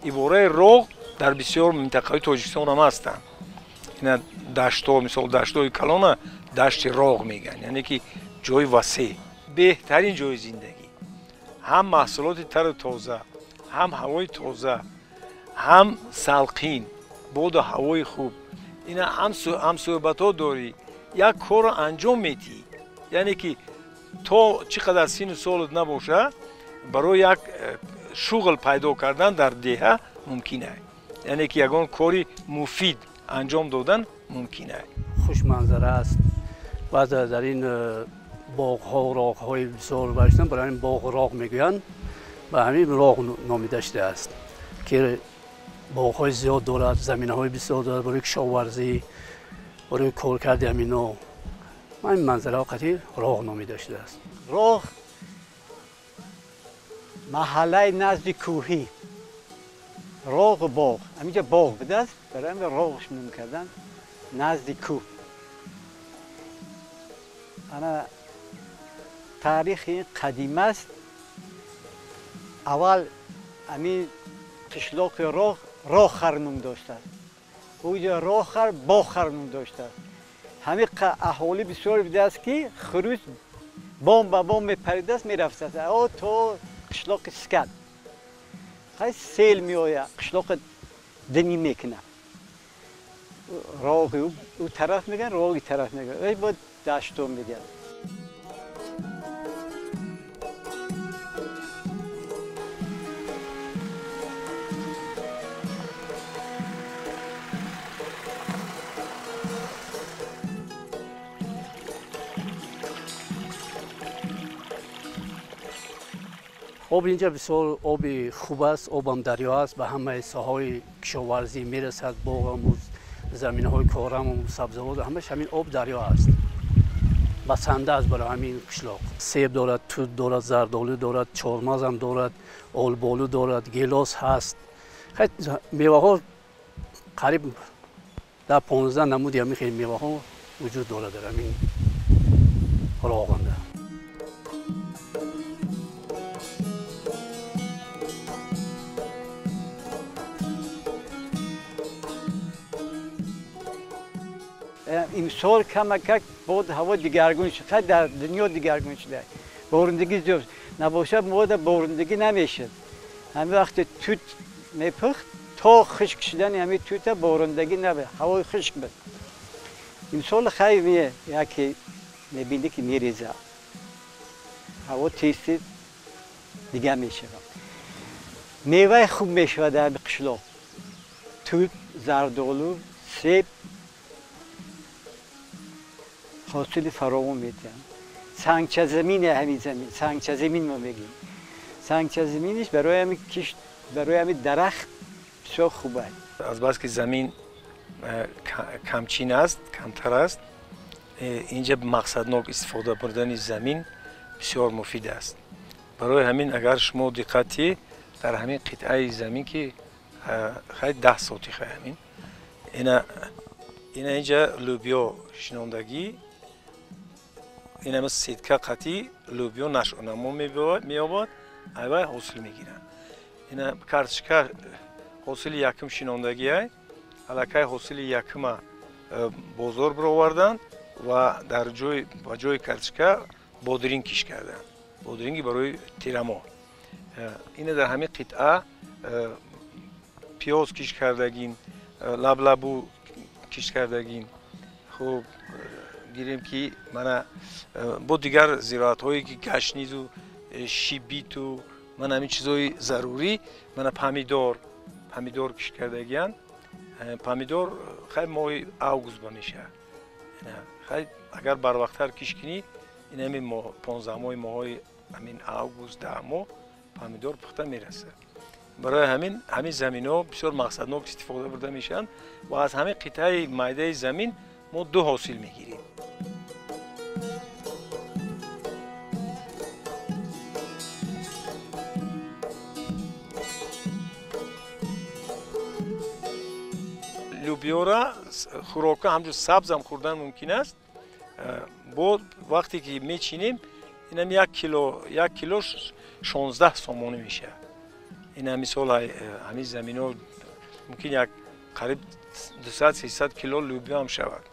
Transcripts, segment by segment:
Ибораи роғ дар бисёр минтақаҳои Тоҷикистон ҳам ҳастанд. Ина даштҳо, мисол даштҳои калона дашти роғ мегӯянд, яъне ки ҷои васеъ, беҳтарин ҷои зиндагӣ. Ҳам маҳсулоти тару тоза, ҳам ҳавои тоза, ҳам салқин, боду ҳавои хуб. Ина ҳамсӯҳбатҳо дорӣ, як корро анҷом медиҳӣ. Яъне ки то чӣ қадар сину солат набошад, барои як шуғл пайдо кардан дар деҳа мумкин аст. Яъне ки ягон кори муфид анҷом додан мумкин аст. Хушманзара аст. Баъзе дар ин боғҳо, роғҳои бисёр бариштан, барои ҳамин боғ роғ мегӯянд, ба ҳамин роғ номида шудааст, ки боғҳои зиёд дорад, заминаҳои бисёр дорад барои кишоварзӣ, барои коркарди ҳамино. Ҳамин манзараҳо қатъи роғ номида шудааст. Роғ маҳаллаи назди кӯҳӣ, роғу боғ. Ҳаминҷо боғ будааст, барои ҳамин роғш ном кардан, назди кӯҳ. Ана таърихи қадим аст. Аввал ҳамин қишлоқи роғ Рохар ном доштааст. Уҷо Рохар Бохар ном доштааст. Ҳамин аҳолӣ бисёр будааст, ки хурӯс бом ба бом мепаридааст, мерафтааст то қишлоқи Скат. Хай сел меояд, қишлоқи динӣ мекунад. Роғи ӯ тараф мегӯянд, роғи тараф мегӯянд. Эй бо дашту мегӯянд. Об инҷа бисёр оби хуб аст, обам дарё аст, ба ҳамаи соҳаҳои кишоварзӣ мерасад, боғаму заминаҳои кораму сабзавот, ҳамааш ҳамин об дарё аст. Басанда аст барои ҳамин қишлоқ. Себ дорад, тут дорад, зардолу дорад, чормағзам дорад, олболу дорад, гелос ҳаст. Меваҳо қариб 10-15 намуди ҳамин хел меваҳо вуҷуд дорад дар ҳамин роғанда. Имсол камакак бод ҳаво дигаргун шуд, хай дар дунё дигаргун шуда, борундагӣ зиёд набошад, мода борундагӣ намешуд. Ҳамин вақте тут мепухт, то хушк шудани ҳамин тута борундагӣ набуд, ҳавои хушк буд. Имсол хай яке мебинӣ ки мерезад, ҳаво тез-тез дигар мешавад. Меваи хуб мешавад дар ҳамин қишлоқ. Тут, зардолу, себ ҳосили фаровон медиҳанд. Сангчазамин ҳамин замин, сангчазамин мо мегӯем. Сангчазаминиш барои ҳамин кишт, барои ҳамин дарахт бисёр хуб аст. Азбаски замин камчин аст, камтар аст, инҷа мақсаднок истифода бурдани замин бисёр муфид аст. Барои ҳамин агар шумо диққат дар ҳамин қитъаи замин ки хай 10 сотиха ҳамин, ина инҷа лӯбиё шинондагӣ, инама сетка қатӣ лӯбиё нашъунамо меёбад, айвай ҳосил мегиранд. Ина картошка ҳосили якум шинондагиай, аллакай ҳосили якума бозор бароварданд ва дар ҷои ба ҷои картошка бодринг киш карданд. Бодринги барои тирамоҳ. Ина дар ҳамин қитъа пиёз кишт кардагин, лаблабу кишт кардагин. Хуб, гирем ки мана бо дигар зироатҳое ки гашнизу шибиту мана ҳамин чизҳои зарурӣ, мана помидор кишт кардагиян. Помидор хай моҳи август ба мешавад. Хай агар барвақттар кишт кунӣ, ин ҳамин 15 моҳи моҳҳои ҳамин август 10 моҳ помидор пухта мерасад. Барои ҳамин заминҳо бисёр мақсаднок истифода бурда мешаванд ва аз ҳамин қитъаи майдаи замин мо ду ҳосил мегирем. Лӯбиёра хӯрока ҳамчун сабзам хӯрдан мумкин аст. Бо вақте ки мечинем, инам 1 кило 16 сомонӣ мешавад. Ин мисол ҳамин заминҳо мумкин як қариб 200-300 кило лӯбиё ҳам шавад.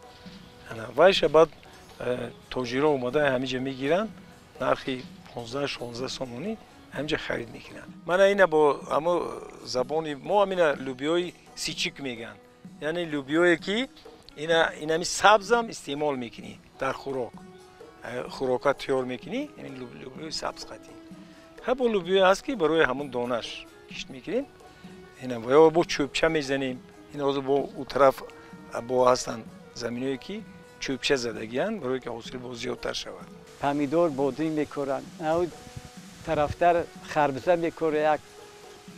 Вайша баъд тоҷиро омада ҳаминҷа мегиранд, нархи 15-16 сомонӣ ҳаминҷа харид мекунанд. Мана ина бо ҳамо забони мо ҳамина лӯбиёи сичик мегӯянд. Яъне лӯбиёе ки инами сабзам истеъмол мекунӣ дар хӯрок. Хӯрока тайёр мекунӣ, ин лӯбиёи сабз қатӣ. Ҳа бо лӯбиё ҳаст ки барои ҳамон донаш кишт мекунем. Ина ва ё бо чӯбча мезанем. Ин ҳозир бо ӯ тараф бо ҳастанд заминое ки чӯбча задагиянд барои ки ҳосил боз зиёдтар шавад. Помидор бодин мекоранд, тарафтар харбуза мекорад, як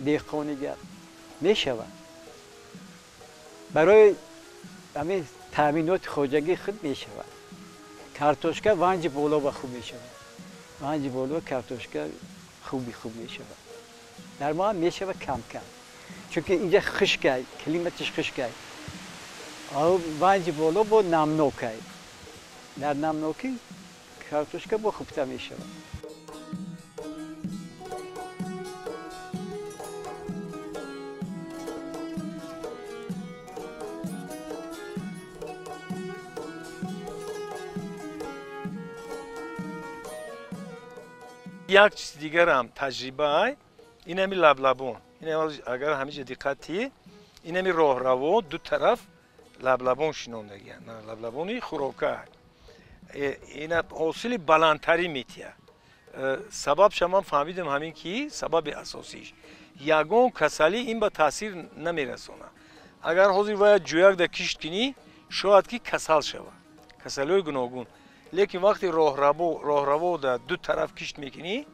деҳқонигар мешавад. Барои ҳамин таъминоти хоҷагии худ мешавад. Картошка ванҷи боло ба хуб мешавад. Ванҷи боло картошка хуби хуб мешавад. Дар мо ҳам мешавад кам-кам. Чунки инҷа хушкай, климатиш хушкай. Ванҷи боло бо намнокай. Дар намнокӣ картошка бо хубтар мешавад. Як чизи дигарам таҷрибаай, ин ҳами лаблабон. Ин агар ҳамиҷа диққат тиҳӣ, ин ҳами роҳраво ду тараф лаблабон шинондагиянд. Лаблабони хӯрока. Ина ҳосили баландтарин метиҳад. Сабабша ман фаҳмидам ҳамин ки сабаби асосиш ягон касалӣ ин ба таъсир намерасонад. Агар ҳозир вая ҷӯякда кишт кунӣ, шояд ки касал шавад, касалиҳои гуногун. Лекин вақте роҳраво дар ду тараф кишт мекунӣ,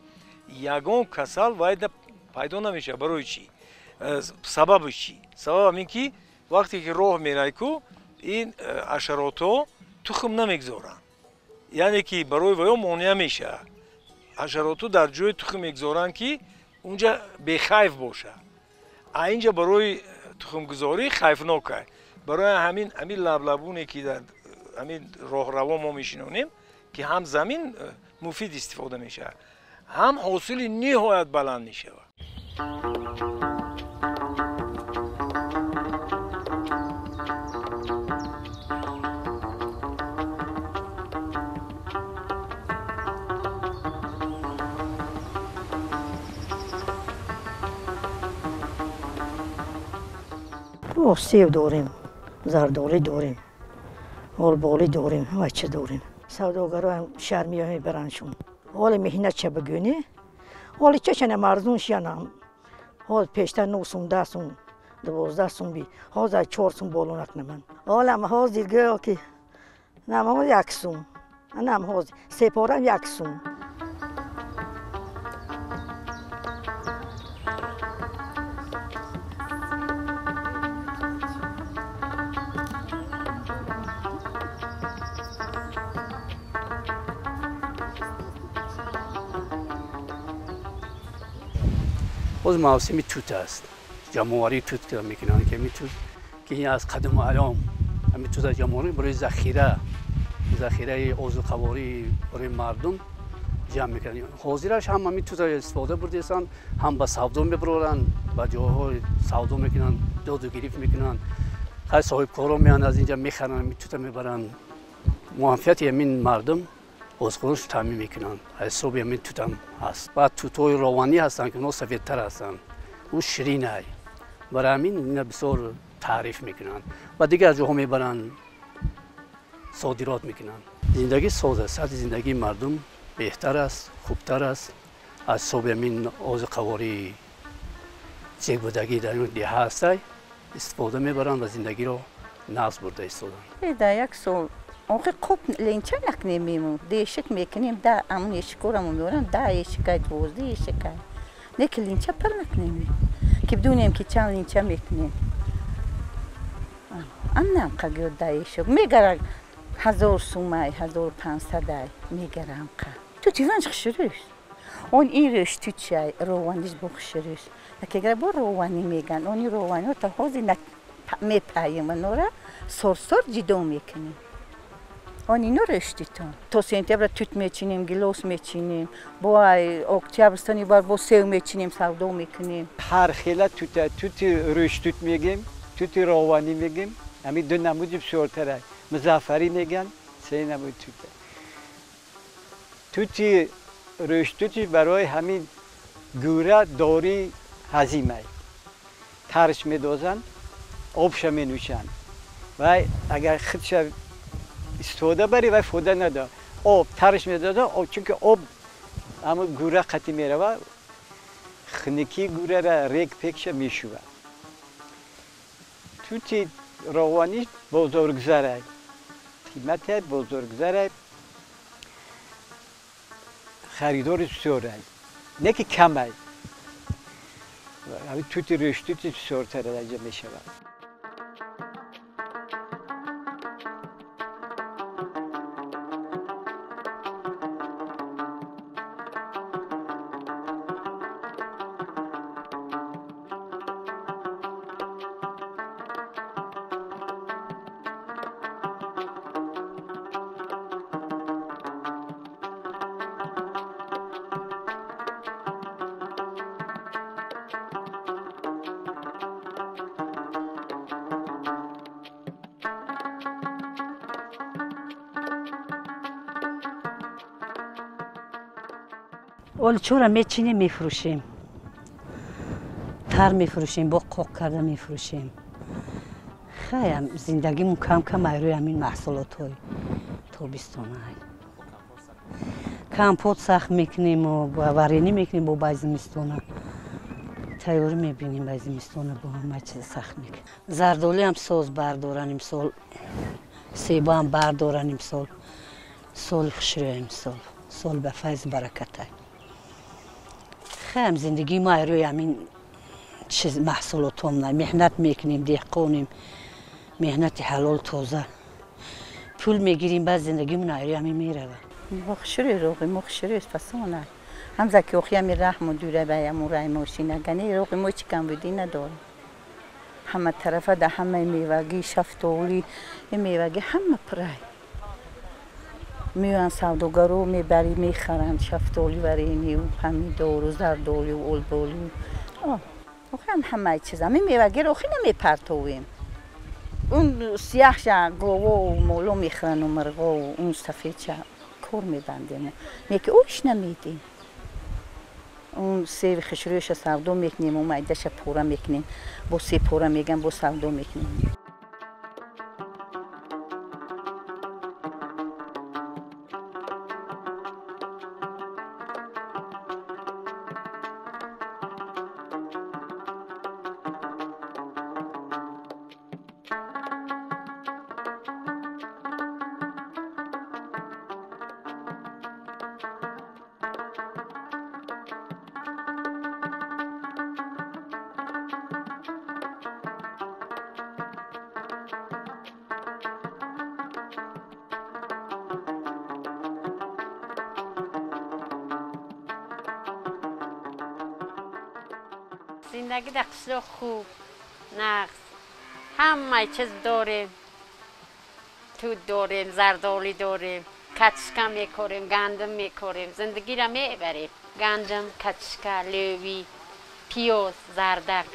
ягон касал вайда пайдо намешавад. Барои чӣ? Сабабаш чӣ? Сабаб ҳамин ки вақте ки роҳ мерай ку, ин ҳашаротҳо тухм намегзоранд. Яъне ки барои ваё монеа мешавад. Ҳашаротҳо дар ҷои тухм мегзоранд ки унҷа бехайф бошад. А инҷа барои тухмгузорӣ хайфнок аст. Барои ҳамин лаблабуне ки дар ҳамин роҳраво мо мешинонем, ки ҳам замин муфид истифода мешавад, ҳам ҳосили ниҳоят баланд мешавад. Себ дорем, зардолӣ дорем, олболӣ дорем, ҳама чиз дорем. Савдогароам шаҳр меоянд мебарандшон. Ҳоли меҳнат ча бигӯнӣ, ҳоли чашана марзун шиянам. Ҳол пештар 9 сум, 10 сум, 12 сум би, ҳозир 4 сум боло накунаман. Ҳолам ҳозир гӯё ки нам ҳозир 1 сум, нам ҳозир сепорам 1 сум. Боз мавсими тут аст. Ҷамъоварии тут мекунанд, ки ҳамин тут ки ин аз қадиму айём ҳамин тута ҷамъоварӣ барои захираи озуқаворӣ барои мардум ҷамъ мекунанд. Ҳозираш ҳам ҳамин тута истифода бурдесанд, ҳам ба савдо мебароранд, ба ҷойҳои савдо мекунанд, доду гирифт мекунанд. Хай соҳибкоро меоянд аз инҷа мехаранд, ҳамин тута мебаранд. Муанфиати ҳамин мардум озиқворашон таъмин мекунанд. Аз ҳисоби ҳамин тутам ҳаст. Баъд тутҳои рованӣ ҳастанд, ки онҳо сафедтар ҳастанд, ӯ ширинай. Барои ҳамин ина бисёр таъриф мекунанд ва дигар ҷоҳо мебаранд, содирот мекунанд. Зиндагӣ соз аст, сатҳи зиндагии мардум беҳтар аст, хубтар аст. Аз ҳисоби ҳамин озиқавории зебудагӣ дар ин деҳа ҳастай истифода мебаранд ва зиндагиро нағз бурда истоданд. Дар як сол охи қуб ленча накунем, дешик мекунем, да амун ешикорамо меоранд, да ешикай, 12 ешикай. Не ки ленча пир накунем, ки бидунем ки чанд ленча мекунем. Анам қагиё да ешик мегара 1000 сумай, 1500 мегарам қа. Ту тиванч хушрӯш. Он ин рӯш ту чай, рованиш бо хушрӯш. Накегара бо рованӣ меган, они рованиҳо та ҳозир мепаем, нора сорсор ҷидо мекунем. Он ино рӯштитон. То сентябр тут мечинем, гилос мечинем, бо октябр бар бо сев мечинем, савдо мекунем. Ҳар хела тута, тути рӯштут мегем, тути рованӣ мегем, ҳамин ду намуди бисёртара. Музаффарӣ меган, се намуди тута. Тути рӯштути барои ҳамин гӯра дори ҳазимай. Тарш медозанд, обша менӯшанд. Вай агар худша истифода барӣ, вай фоида надорад. Об тарш медозанд, чунки об ҳамун гӯра қатӣ мерава, хунукии гӯрара рег пекша мешӯвад. Тути рованӣ бозоргузарай, қиматай бозоргузарай, харидори бисёрай, не ки камай. Ҳамин тути рӯштути бисёртар инҷа мешавад. Олчура мечинем, мефурӯшем, тар мефурӯшем, бо қоқ карда мефурӯшем. Хаям зиндагимон кам кам айрӯи ҳамин маҳсулотҳои тобистонай. Компот сахт мекунем, варенӣ мекунем бо баъзи зимистона. Тайёрӣ мебинем баъзи зимистона, бо ҳама чиз сахт мекунем. Зардолиам соз бардоран имсол, себаам бардоран имсол, соли хушрӯя имсол, сол ба файз баракатай. Хаям зиндагии мо айрӯи ҳамин чиз маҳсулотҳом меҳнат мекунем, деҳқонем, меҳнати ҳалол тоза. Пул мегирем, баъд зиндагимон айрӯи ҳамин меравад. Хушрӯй роғи мо хушрӯй фасона. Ҳамза ки охи ҳами раҳму дура ба яму рай мошина гани роғи мо чӣ камбудӣ надорем. Ҳама тарафа да ҳамаи мевагӣ, шафтолӣ, мевагӣ ҳама пурай. Меоянд савдогаро, мебарӣ, мехаранд шафтолӣ, варению, помидору, зардолю, олболю. Охи ҳамаи чиз. Ҳамин мевагиро охи намепартовем. Он сияҳша говову моло мехӯрану мирғову, он сафедша кор мебандем. Не ки ош намедем. Он севи хушрӯяша савдо мекунем, он майдаша пора мекунем, бо се пора меган, бо савдо мекунем. Зиндагӣ дар қишлоқ хуб, нағз, ҳамаи чиз дорем, тут дорем, зардолӣ дорем, качка мекорем, гандум мекорем, зиндагиро мебарем. Гандум, качка, лӯвӣ, пиёз, зардак,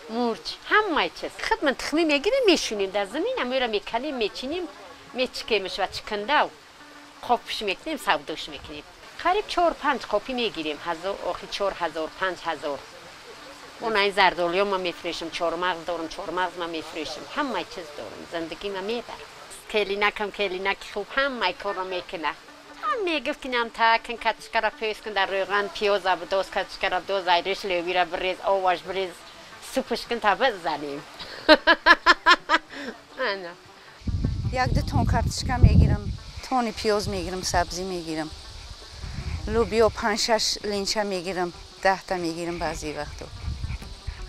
мурч, ҳамаи чиз. Худмон тухмӣ мегирем, мешунем дар замин, ҳамаро меканем, мечинем, мечикемш ва чикандав. Қопш мекунем, савдош мекунем. Қариб 4-5 қопӣ мегирем. Охи 4000, 5000. Он ай зардолиё ма мефурӯшам, чормағз дорам, чормағз ма мефурӯшам. Ҳамаи чиз дорам, зиндагӣ ма мебарам. Келинакам келинаки хуб, ҳамаи корро мекунад. Ҳам мегуфт ки нам та кун, катишкара пӯст кун, дар рӯған пиёза бидоз, катишкара бидоз, айриш лӯбира бирез, оваш бирез, супш кун та бизанем. Ана. Як-ду тон картишка мегирам, тони пиёз мегирам, сабзӣ мегирам. Лӯбиё 5-6 линча мегирам, 10 та мегирам баъзе вақто.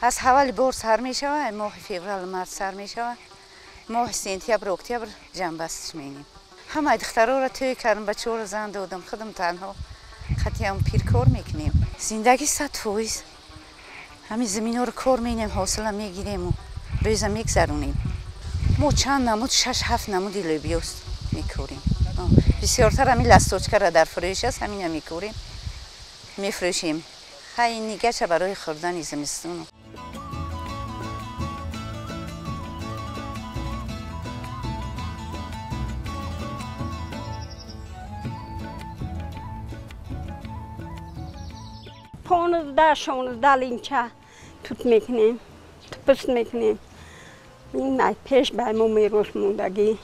Аз ҳавали бор сар мешавад, моҳи феврал март сар мешавад, моҳи сентябр октябр ҷамъбастш менем. Ҳамаи духтароро тӯй кардам, бачаҳоро зан додам, худам танҳо қатиам пир кор мекунем. Зиндагӣ 100%. Ҳамин заминҳоро кор менем, ҳосила мегирему рӯза мегзаронем. Мо чанд намуд, 6-7 намуди лӯбиёст мекорем. Бисёртар ҳамин ласточкара дар фурӯш аст, ҳамина мекорем, мефурӯшем. Хай нигаша барои хӯрдани зимистон. 15-16 линча тут мекунем, пуст мекунем. Ин пеш ба мо мерос мондагӣ,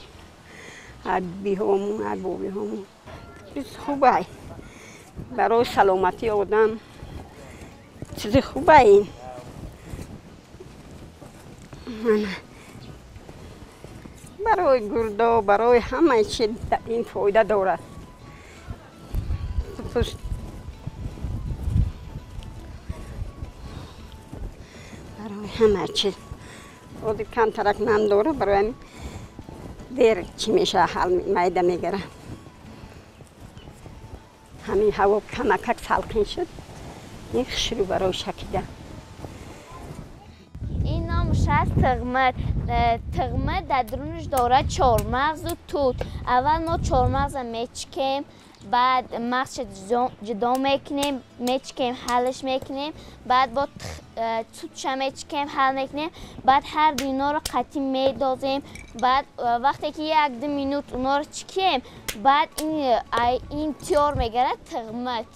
биҳомун, бобиҳомун. Хубай барои саломатии одам чизи хубай ин. Барои гурдо, барои ҳамаи чи ин фоида дорад. Пуст барои ҳама чиз. Оди камтарак нам дора, барои ҳамин дер чӣ мешава, ҳал майда мегирад. Ҳамин ҳаво камакак салқин шуд, ин хушрӯ барои шакида. Ин номаш аст тиғмат. Тиғмат дар дарунаш дорад чормағзу тут. Аввал мо чормағза мечикем, баъд мағзша ҷудо мекунем, мечикем, ҳалш мекунем, баъд бо тутша мечикем, ҳал мекунем, баъд ҳар ду инҳоро қатӣ медозем, баъд вақте ки 1-2 минут онҳоро чикем, баъд ин тиёр мегардад тиғмат.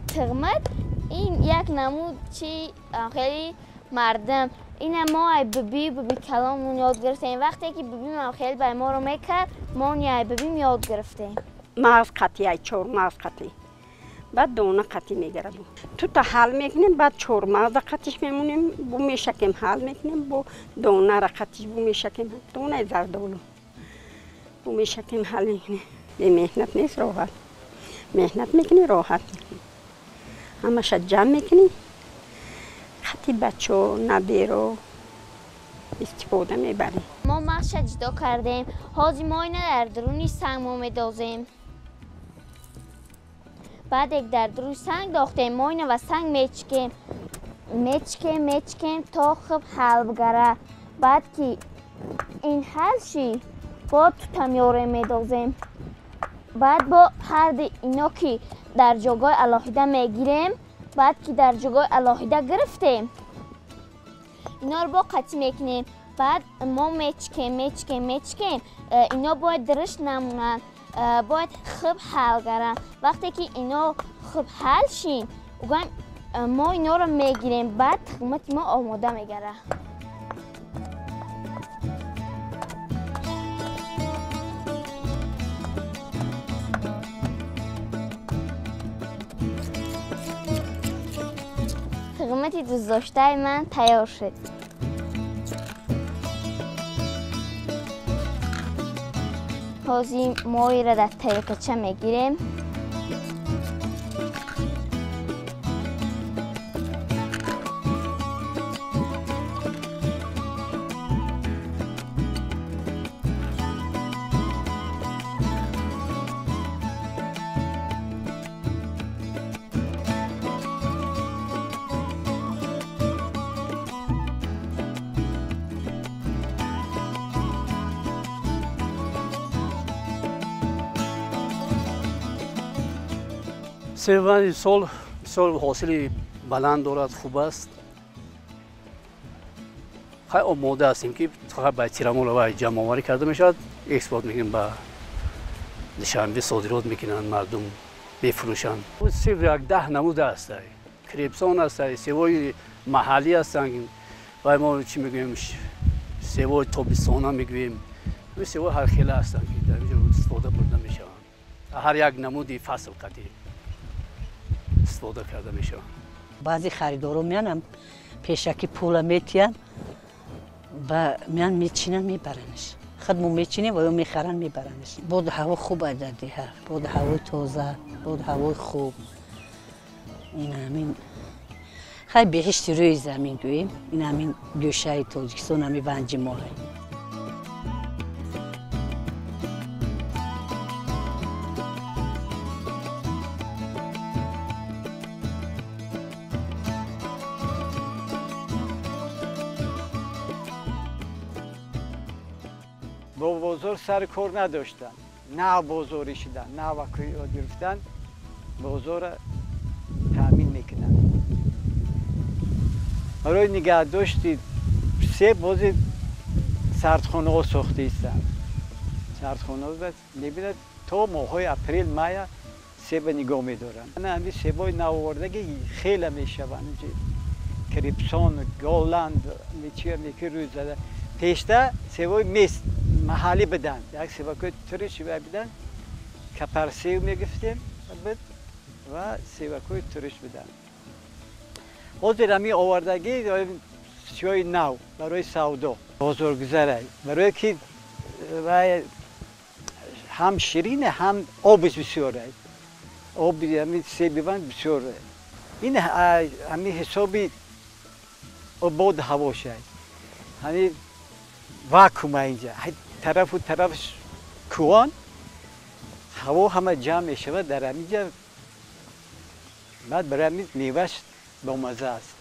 Тиғмат ин як намуд чи хеле мардум. Ина мо ай биби биби каломон ёд гирифтем. Вақте ки бибимам хеле ба моро мекард, мо ни ай бибим ёд гирифтем. Мағз қатӣ, ай чормағз қатӣ, баъд дона қатӣ мегирад. Тута ҳал мекунем, баъд чормағза қатиш мемонем, бу мешакем, ҳал мекунем, бо донара қатиш бу мешакем, донаи зардолу бу мешакем, ҳал мекунем. Бемеҳнат нест роҳат. Меҳнат мекунӣ, роҳат мекунӣ. Ҳамаша ҷамъ мекунӣ, хати бачаҳо, наберо истифода мебарем. Мо мағзша ҷудо кардем. Ҳозир мо ина дар даруни санг мо медозем. Баъде дар даруни санг дохтем, мо ина ва санг мечикем. Мечикем, мечикем то хуб ҳал бигара. Баъд ки ин ҳал ши, бо тута меорем медозем. Баъд бо ҳарди ино ки дар ҷойгоҳи алоҳида мегирем, баъд ки дар ҷойгоҳи алоҳида гирифтем, инҳоро бо қатӣ мекунем. Баъд мо мечикем, мечикем, мечикем. Ино бояд дурушт намонанд, бояд хуб ҳал гаранд. Вақте ки ино хуб ҳал шин, уган мо инҳоро мегирем, баъд тиғмати мо омода мегардад. Тиғмати дӯстдоштаи ман тайёр шуд. Ҳозир моиро дар тарелкача мегирем. Себ сол бисёр ҳосили баланд дорад, хуб аст. Хай омода ҳастем ки фақат ба тирамоҳ ҷамъоварӣ карда мешавад. Экспорт мекунем ба Душанбе, содирот мекунанд, мардум мефурӯшанд. Себ як 10 намуд аст. Крепсон аст, себои маҳаллӣ ҳастанд. Ва мо чӣ мегӯем, себои тобистона мегӯем. Себои ҳар хела ҳастанд, ки дар инҷо истифода бурда мешаванд. Ҳар як намуди фасл қатъӣ истифода карда мешаванд. Баъзе харидорон меянам пешакӣ пула метиҳанд ва меян мечинанд, мебаранаш. Худ мо мечинем ва ё мехаранд, мебаранаш. Боду ҳаво хуб аст дар деҳа, боду ҳавои тоза, боду ҳавои хуб. Ин ҳамин хай беҳишти рӯи замин гӯем, ин ҳамин гӯшаи Тоҷикистон, ҳамин Ванҷи моҳ. Бо бозор сари кор надоштанд, нав бозорӣ шуданд, нав ёд гирифтанд, бозорро таъмин мекунанд. Барои нигаҳдошти себ бози сардхонаҳо сохта истанд. Сардхонаҳо мебинад то моҳҳои апрел мая себа нигоҳ медоранд. Ҳамин себои навовардагӣ хеле мешаванд. Крипсон, Голланд, чия меки рӯй зада. Пешта себои мест маҳаллӣ буданд. Як себакои туриш буданд, капарсев мегирифтем буд ва себакои туриш буданд. Ҳозир ҳамин овардагӣ чиҳои нав барои савдо бозоргузарай, барое ки ҳам ширине, ҳам обиш бисёрай. Оби ҳамин себи Ванҷ бисёрай. Ин ҳамин ҳисоби боду ҳавошай. Ҳамин вакуума инҷа тарафу тараф кӯҳон, ҳаво ҳама ҷамъ мешавад дар ҳаминҷа. Баъд барои ҳамин меваш бомазза аст.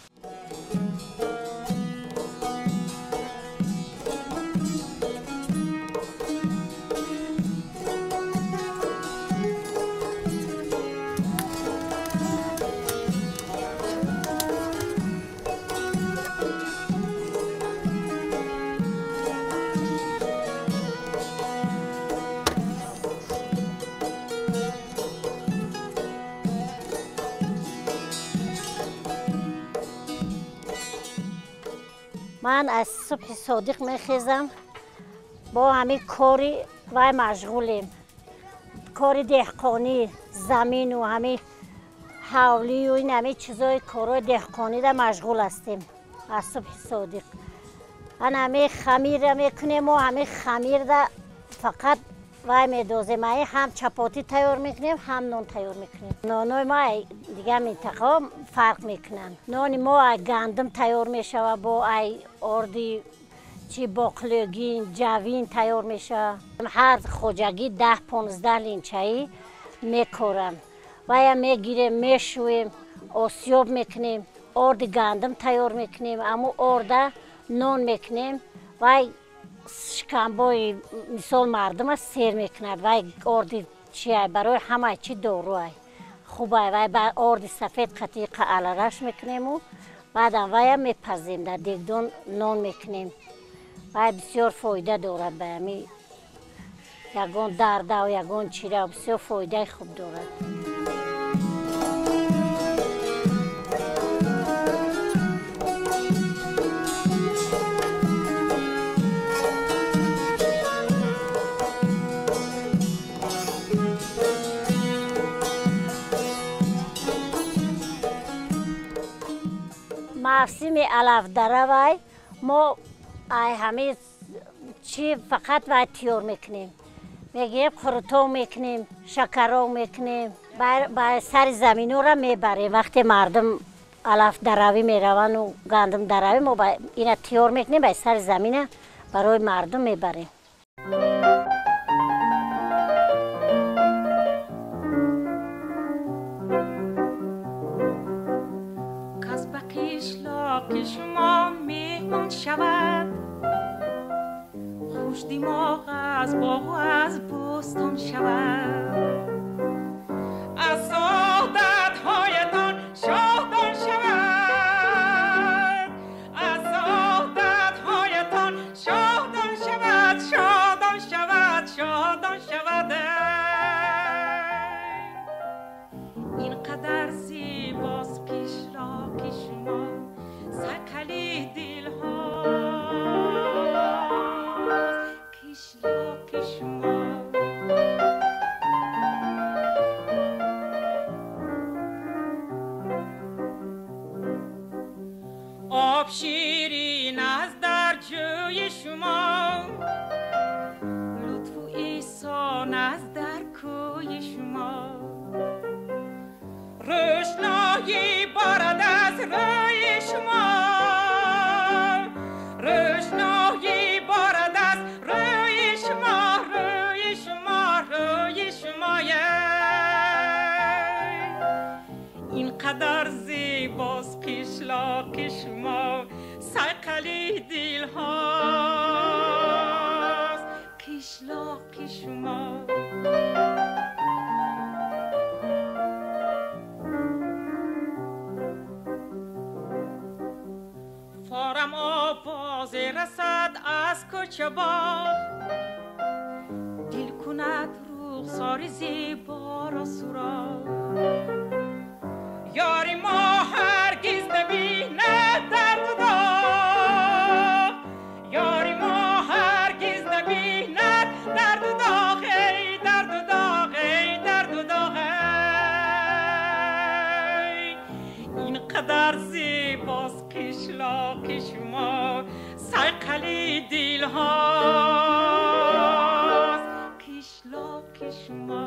Ман аз субҳи содиқ мехезам, бо ҳамин кори вай машғулем. Кори деҳқонӣ, замину ҳамин ҳавлию ин ҳамин чизои корҳои деҳқонида машғул ҳастем аз субҳи содиқ. Ан ҳамин хамирра мекунем, мо ҳамин хамирда фақат вай медозем. Ай ҳам чапотӣ тайёр мекунем, ҳам нон тайёр мекунем. Нонои мо ай дигар минтақаҳо фарқ мекунанд. Нони мо ай гандум тайёр мешавад, бо ай орди чи боқлӯгин, ҷавин тайёр мешавад. Ҳар хоҷагӣ 10-15 линчаӣ мекоранд. Вая мегирем, мешӯем, осиёб мекунем, орди гандум тайёр мекунем, аммо орда нон мекунем. Вай шикамбои мисол мардума сер мекунад. Вай орди чиай барои ҳамаи чи доруай хубай. Вай ба орди сафед қатиқа алараш мекунему, баъдам вая мепазем, дар дегдон нон мекунем. Вай бисёр фоида дорад ба ҳами ягон дардау ягон чира бисёр фоидаи хуб дорад. Мавсими алафдаравай мо ай ҳамин чи фақат вай тиёр мекунем. Мегирем, қурутов мекунем, шакаров мекунем, ба сари заминора мебарем. Вақте мардум алафдаравӣ мераванду гандумдаравӣ, мо ина тиёр мекунем, ба сари замина барои мардум мебарем. Шумо меҳмон шавад, хушдимоғ аз боғу аз бӯстон шавад. Аз одатҳоятон шодон шавад, аз одатҳоятон шодон шавад, шодон шавад. Об ширин аст дар ҷӯи шумо, лутфу эҳсон аст дар кӯи шумо. Рӯшноӣ борад аз рӯи шумо, рӯшноӣ борад аз рӯи шумо, рӯи шумо, рӯи шумо. Ин қадар зебост қишлоқи шумо, сайқали дилҳост қишлоқи шумо. Форам овозе расад аз кӯча боғ, дил кунад рухсори зеборо суроғ. Ёри мо ҳаргиз набинад дарду доғ, ёри мо ҳаргиз набинад дарду доғ, эй дарду доғ, эй дарду доғ, эй. Ин қадар зебост қишлоқи шумо, сайқали дилҳост қишлоқи шумо.